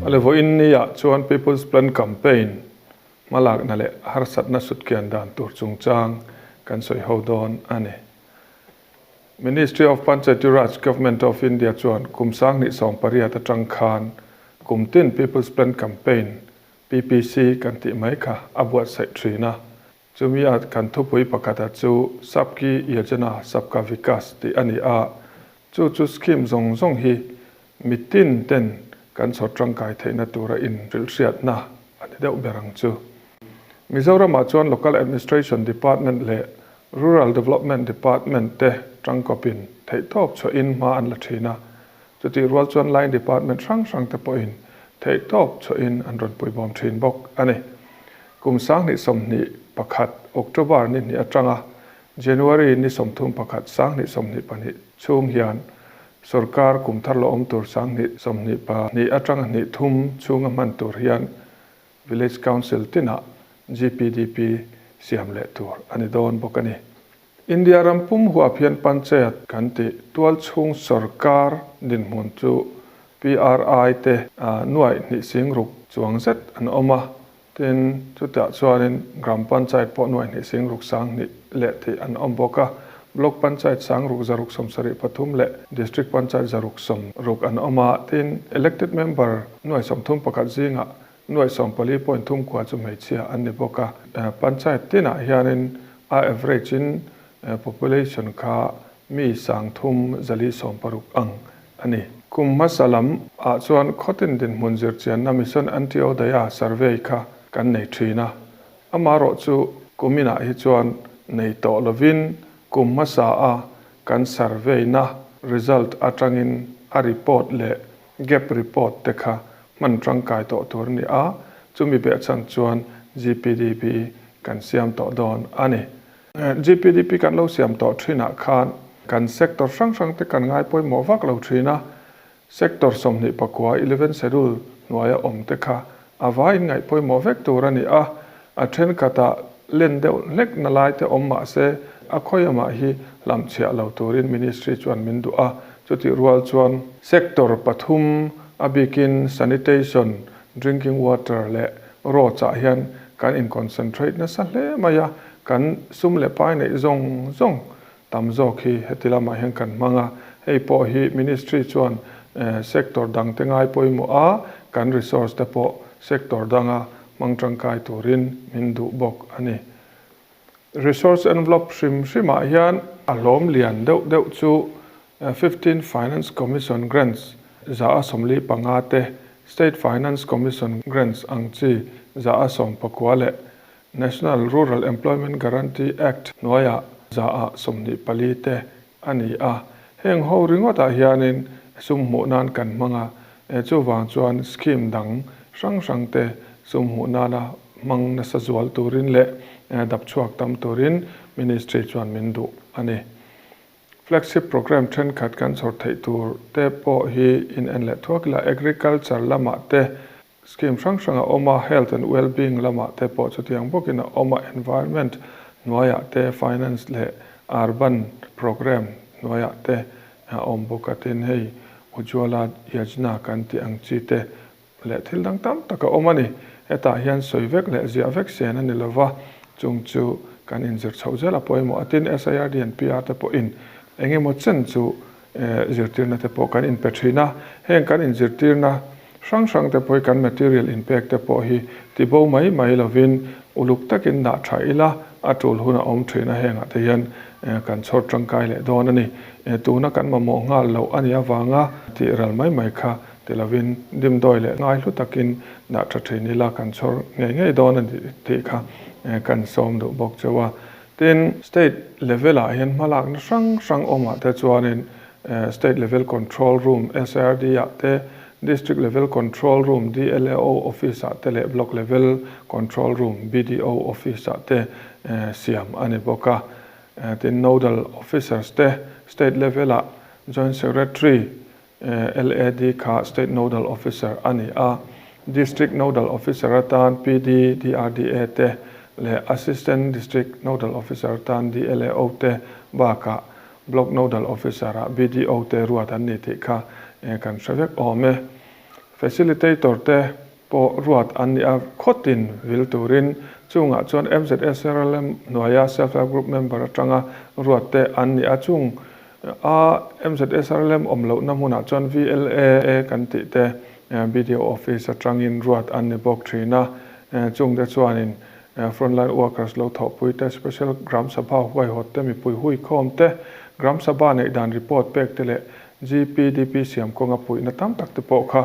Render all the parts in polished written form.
Awle vawiin ni ah chuan People's Plan Campaign hmalakna leh harsatna sutkian dan tur chungchang kan sawi ho dawn a ni. Ministry of Panchayati Raj, Government of India chuan kum 2018 atang khan kum tin People's Plan Campaign, PPC, kan tih mai kha a buatsaih thin a. Chumi a kan thupui pakhata chu Sabki Yojana Sabka Vikas tih a ni a, chu chu scheme zawng zawng hi mitin ten kan chhawr tangkai theihna tura inhrilhhriatna a ni deuh ber ang chu. Mizoramah chuan Local Administration Department leh Rural Development Department te tangkawpin theihtawp chhuahin hma an la thin a, chutih rual chuan line department hrang hrang te pawhin theihtawp chhuahin an rawn puibawm thin bawk a ni. Kum 2021 October ni hnih atanga January ni 31 2022 chhung hian sorkar kum thar la awm tur 2022 atanga hnih thum chhunga hman tur hian Village Council tinah GPDP siam leh tur a ni dawn bawk a ni. India ram pum huap hian Panchayat kan tih tualchhung sorkar dinhmun chu PRI te nuaih hnih sing ruk chuang zet an awm a, tin chutiah chuanin Gram Panchayat pawh nuaih hnih sing ruk sang hnih leh tih an awm bawk a, Block Panchayat sang ruk zaruk 73 leh District Panchayat zaruk sawm ruk an awm a, tin Elected Member nuaih 31 zingah Nuaih sawmpali point thum kua chu hmeichhia an ni bawk a. Panchayat tinah hianin a average in population kha mi 3046 ang a ni. Kum hmasa lam ah chuan khawtin dinhmun zirchianna Mission Antyodaya survey kha kan nei thin a. Amaherawh chu kuminah hi chuan nei tawh lovin kum hmasa a kan survey na result atangin a report leh gap report te kha hman tangkai tawh tur a ni a, chumi behchhan chuan GPDP kan siam tawh dawn a ni. GPDP kan lo siam tawh thinah khan kan sector hrang hrang te kan ngai pawimawh vak lo thin a, sector 29, eleven schedule hnuaia awm te kha a vaiin ngaih pawimawh vek tur a ni a, a thenkhatah len deuh hlek na lai te awm mah se a khawi amah hi hlamchhiah lo turin ministry chuan min duh a, chutih rual chuan sector pathum a bikin sanitation, drinking water leh roads ah hian kan in concentrate nasa hle mai a, kan sum leh pai neih zawng zawng tam zawk hi heti lamah hian kan hmang a, hei pawh hi ministry chuan sector dang te ngai pawimawh a, kan resource te pawh sector danga hmang tangkai turin min duh bawk a ni. Resource envelope hrim hrimah hian a hlawm lian deuh deuh chu 15 Finance Commission Grants 145 te, State Finance Commission Grants ang chi 119 leh National Rural Employment Guarantee Act hnuaiah 24% te a ni a. Heng ho ringawtah hianin sum hmuh nan kan hmang a, chuvang chuan scheme dang hrang hrang te sum hmuh nana hmang nasa zual turin leh dap chhuak tam turin Ministry chuan min duh a ni. Flagship programme thenkhat kan chhawr theih tur te pawh hi in en leh thuak ila Agriculture lamah te Scheme hrang hrang a awm a, Health and Wellbeing lamah te pawh chutiang bawkin a awm a, Environment hnuaiah te, Finance leh Urban Programme hnuaiah te a awm bawk a, tin hei Ujjwala Yajna kan tih ang chi te leh thil dang tam tak a awm a ni. Hetah hian sawi vek leh ziah vek sen a ni lova, chung chu kan inzir chhoh zel a pawimawh a, tin SIRD and PR te pawhin engemaw chen chu zirtirna te pawh kan inpe thin a, heng kan inzirtirna hrang hrang te pawh hi kan material inpek te pawh hi tibo mai mai lovin uluk takin dah tha ila a tul hun a awm thin a, hengah te hian kan chhawr tangkai leh dawn a ni. Tuna kan mamawh nghal loh a nih avanga tih ral mai mai kha ti lovin dimdawi leh ngai hlu takin dah tha thin ila kan chhawr ngei ngei dawn a ni tih kha kan sawm duh bawk cheu a. Tin, State level ah hian hmalakna hrang hrang awmah te chuanin State Level Control Room, SRD, ah te, District Level Control Room, DLAO, Office ah te leh Block Level Control Room, BDO, Office ah te siam a ni bawk a. Tin, Nodal Officers te State level ah Joint Secretary, LAD kha State Nodal Officer a ni a, District Nodal Officer atan PD, DRDA te leh Assistant District Nodal Officer atan DLAO te bakah Block Nodal Officer ah BDO te ruat an ni tih kha kan hre vek awm e. Facilitator te pawh ruat an ni a, khawtin vil turin chungah chuan MZSRLM hnuaia Self Help Group member atanga ruat te an ni a, chung a MZSRLM awm lohna hmunah chuan VLA kan tih te BDO office atangin ruat an ni bawk thin a, chung te chuanin Frontline workers lo thawhpui te, Special Gram Sabha huaihawt te, mipui huikhawm te, Gram Sabha neih dan report pek te leh GPDP siam kawnga puihna tam tak te pawh kha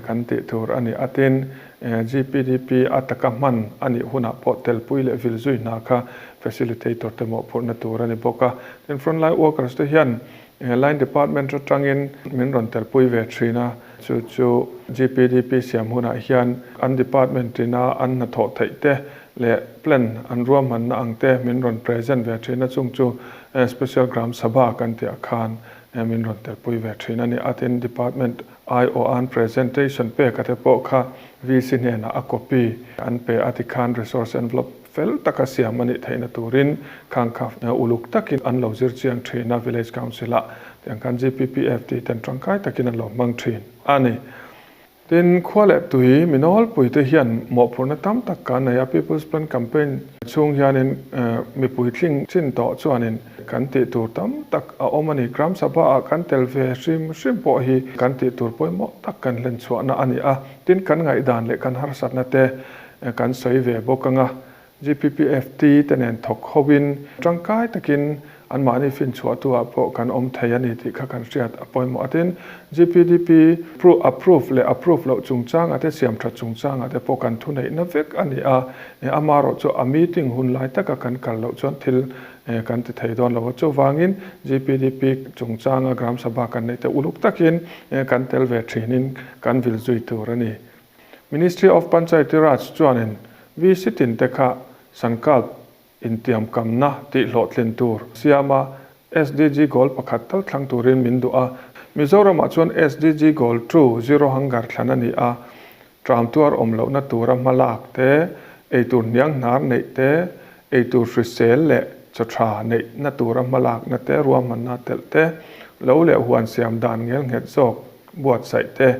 kan tih tur a ni a. Tin, GPDP a taka hman a nih hunah pawh telpui leh vil zui hna kha facilitator te mawhphurhna tur a ni bawk a. Tin, frontline workers te hian line department atangin min rawn telpui ve thin a, chu chu GPDP siam hunah hian an department ina an hnathawh theih te leh plan an ruahmanna ang te min rawn present ve thin a, chung chu Special Gram Sabha kan tih ah khan min rawn telpui ve thin a ni. A tin Department IO an presentation pek a te pawh kha VC hnenah a copy an pe a tikhan resource envelope fel taka siam a nih theihna turin khang kha uluk takin an lo zir chiang thin a Village Council ah tiang khan GPPF tih ten tangkai takin an lo hmang thin a ni. Tin, khua leh tui mi nawlpui te hian mawhphurhna tam tak kan nei a, People's Plan Campaign chhung hianin mipui tling chin tawh chuanin kan tih tur tam tak a awm a ni. Gram Sabha ah kan tel ve hrim hrim pawh hi kan tih tur pawimawh tak kan hlen chhuahna a ni a, tin kan ngaihdan leh kan harsatna te kan sawi ve bawk ang a. GPPFT te nen thawk hovin tangkai takin anmahni finchhuahtu ah pawh kan awm thei a ni tih kha kan hriat a pawimawh a. Tin, GPDP approve leh approve loh chungchangah te, siam that chungchangah te pawh kan thuneihna vek a ni a, amaherawh chu a meeting hun lai taka kan kal loh chuan thil kan ti thei dawn lo a. Chuvangin GPDP chungchanga Gram Sabha kan neih te uluk takin kan tel ve thinin kan vil zui tur a ni. Ministry of Panchayati Raj chuanin VC tin te kha Sankalp intiamkamna tih hlawhtlin tur siama SDG goal pakhat tal thlang turin min duh a. Mizoramah chuan SDG goal two, Zero Hunger thlan a ni a, tram tuar awm lohna tura hma lak te, eitur hniang hnar neih te, eitur hrisel leh chaw tha neihna tura hma lakna te, ruahmanna telh te, lo leh huan siam dan ngel nghet zawk buatsaih te,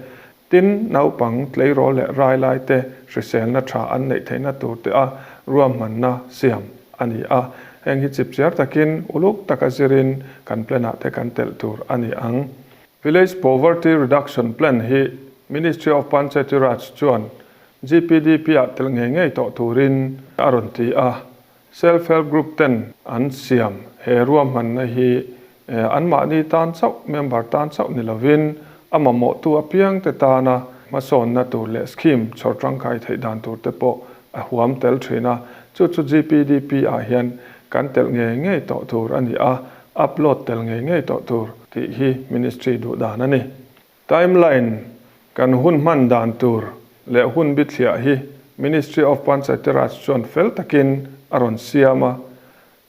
Tin, naupang tleirawl leh rai laite hriselna tha an neih theihna tur te a ruahmanna siam a ni a. Heng hi chipchiar takin uluk taka zirin kan plan-ah te kan telh tur a ni ang. Village Poverty Reduction Plan hi Ministry of Panchayati Raj chuan GPDP-ah tel ngei ngei tawh turin a rawn ti a. Self Help Group ten an siam he ruahmanna hi anmahni tan chauh, member tan chauh ni lovin a mamawhtu apiangte tana hmasawnna tur leh scheme chhawr tangkai theih dan tur te pawh a huam tel thin a. Chu chu GPDP ah hian kan telh ngei ngei tawh tur a ni a, upload tel ngei ngei tawh tur tih hi Ministry duh dan a ni. Timeline, Kan hun hman dan tur leh hun bithliah hi Ministry of Panchayati Raj chuan fel takin a rawn siam a.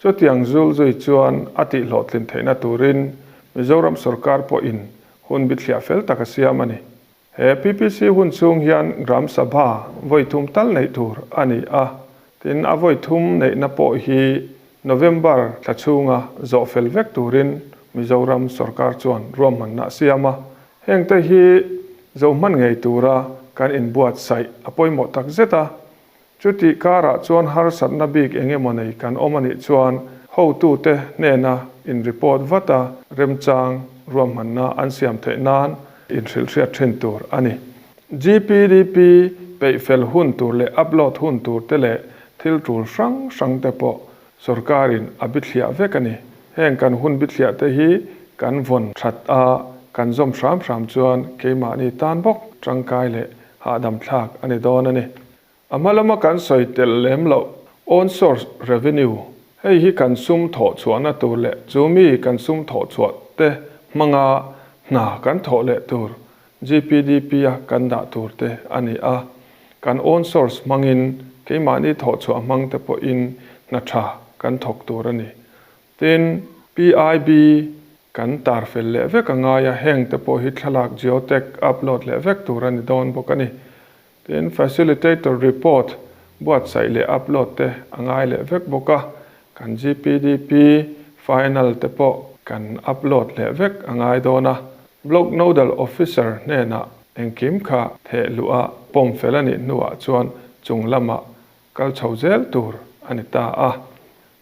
Chutiang zul zui chuan a tihhlawhtlin theihna turin Mizoram sorkar pawhin hun bithliah fel tak a siam a ni. He PPC hun chhung hian Gram Sabha vawi thum tal neih tur a ni a, tin a vawi thum neihna pawh hi November thla chhunga zawh fel vek turin Mizoram sorkar chuan ruahmanna a siam a, hengte hi zo hman ngei tura kan inbuatsaih a pawimawh tak zet a. Chutih karah chuan harsatna bik eng emaw nei kan awm a nih chuan hotute hnena in report vat a, remchang ruahmanna an siam theih nan inhrilhhriat thin tur a ni. GPDP peih fel hun tur leh upload hun tur te leh thil tul hrang hrang te pawh sorkarin a bithliah vek a ni. Heng kan hun bithliah te hi kan vawn that a, kan zawm hram hram chuan keimahni tan bawk tangkai leh hahdam thlak a ni dawn a ni. A hma lama kan sawi tel lem loh own source revenue, hei hi kan sum thawh chhuahna tur leh chu mi kan sum thawh chhuah te hmanga hna kan thawh leh tur GPDP-a kan dah tur te a ni a. Kan own source hmangin keimahni thawh chhuah hmang te pawhin hna tha kan thawk tur a ni. Tin, PIB kan tar fel leh vek a ngai a, heng te pawh hi thlalak geotag upload leh vek tur a ni dawn bawk a ni. Tin, Facilitator report buatsaih leh upload te a ngai leh vek bawk a, kan GPDP final te pawh kan upload leh vek a ngai dawn a. Block Nodal Officer hnenah. Engkim kha theh luh a pawm fel a nih hnuah chuan chung lamah kal chho zel tur a ni ta a.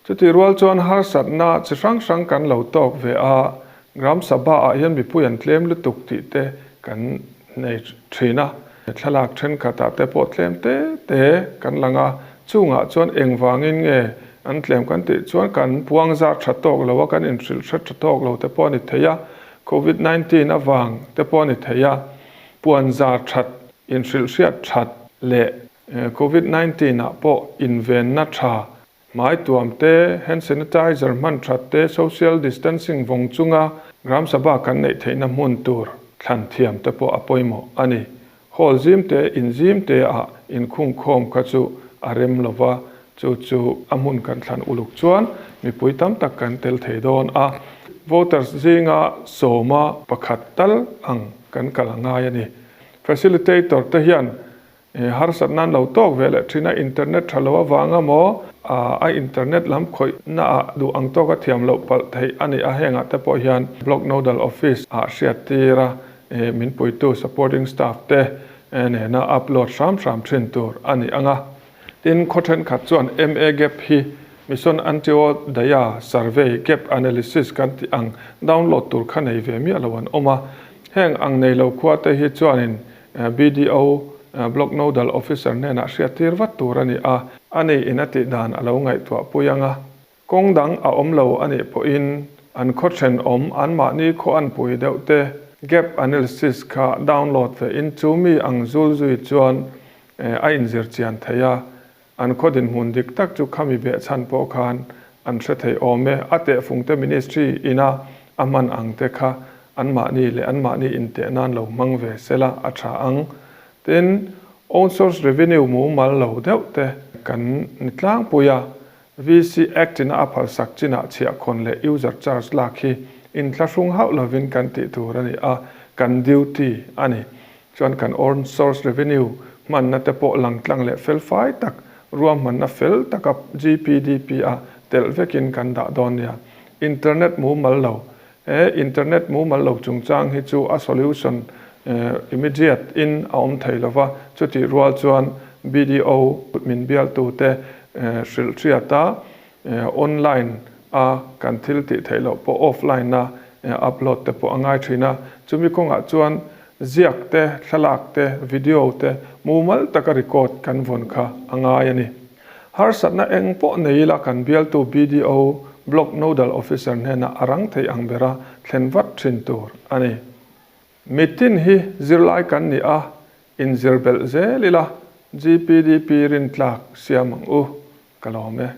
Chutih rual chuan harsatna chi hrang hrang kan lo tawk ve a, Gram Sabha ah hian mipui an tlem lutuk tih te kan nei thin a. Thlalak thenkhatah te pawh tlem te te kan lang a, chungah chuan engvangin nge an tlem kan tih chuan kan puang zar tha tawk lo a, kan inhrilh hre tha tawk lo te pawh a ni thei a, Covid 19 avang te pawh a ni thei a, puan zar that, inhrilh hriat that leh Covid 19 ah pawh invenna tha Hmai tuam te, hand sanitizer hman that te, social distancing vawng chunga Gram Sabha kan neih theihna hmun tur thlan thiam te pawh a pawimawh a ni. Hall zim te, in zim te ah inkhungkhawm kha chu a rem lo va, chu chu a hmun kan thlan uluk chuan mipui tam tak kan tel thei dawn a. Voters zinga sawma pakhat tal ang kan kal a ngai a ni. Facilitator te hian He harsat nan lo tawk ve leh thin a, internet tha lo avanga maw a internet lam khawih na ah duh ang tawk a thiam loh palh theih a ni a, hengah te pawh hian Block Nodal Office ah hriat tir a, min puitu supporting staff te nena upload hram hram thin tur a ni ang a. Tin, khaw thenkhat chuan MA gap hi Mission Antyodaya Survey Gap Analysis kan tih ang download tur kha nei ve miah lo an awm a, heng ang nei lo khua te hi chuanin BDO, Block Nodal Officer hnenah hriattir vat tur a ni a. A ni in a tih dan a lo ngaihtuah pui ang a. Kawng dang a awm lo a nih pawhin an khaw thenawm anmahni khaw an pui deuh te gap analysis kha download ve in chu mi ang zul zui chuan a inzir chian thei a. An khaw dinhmun dik tak chu khami behchhan pawh khan an hre thei awm e. A tehfungte ministry ina a hman ang te kha anmahni leh anmahni inteh nan lo hmang ve sela a tha ang. Tin, own source revenue mumal lo deuh te kan ni tlangpui a, VC Act ina a phalsak chinah chhiahkhawn leh user charge lak hi inthlahrung hauh lovin kan tih tur a ni a, kan duty a ni. Chuan kan own source revenue hmanna te pawh langtlang leh felfai tak, ruahmanna fel taka GPDP a telh vekin kan dah dawn nia. Internet mumal lo. He internet mumal lo chungchang hi chu a solution immediate in a awm thei lova, chutih rual chuan BDO min bialtute hrilh hriata Online a kan thil tih theih loh pawh offline a upload te pawh a ngai thin a, chumi kawngah chuan ziak te, thlalak te, video te mumal taka record kan vawn kha a ngai a ni. Harsatna eng pawh nei ila kan bialtu BDO, Block Nodal Officer, hnenah a rang thei ang bera thlen vat thin tur a ni. Mitin hi zirlai kan ni a, inzir belh zel ila GPDP rintlak siam ang u. Ka lawm e.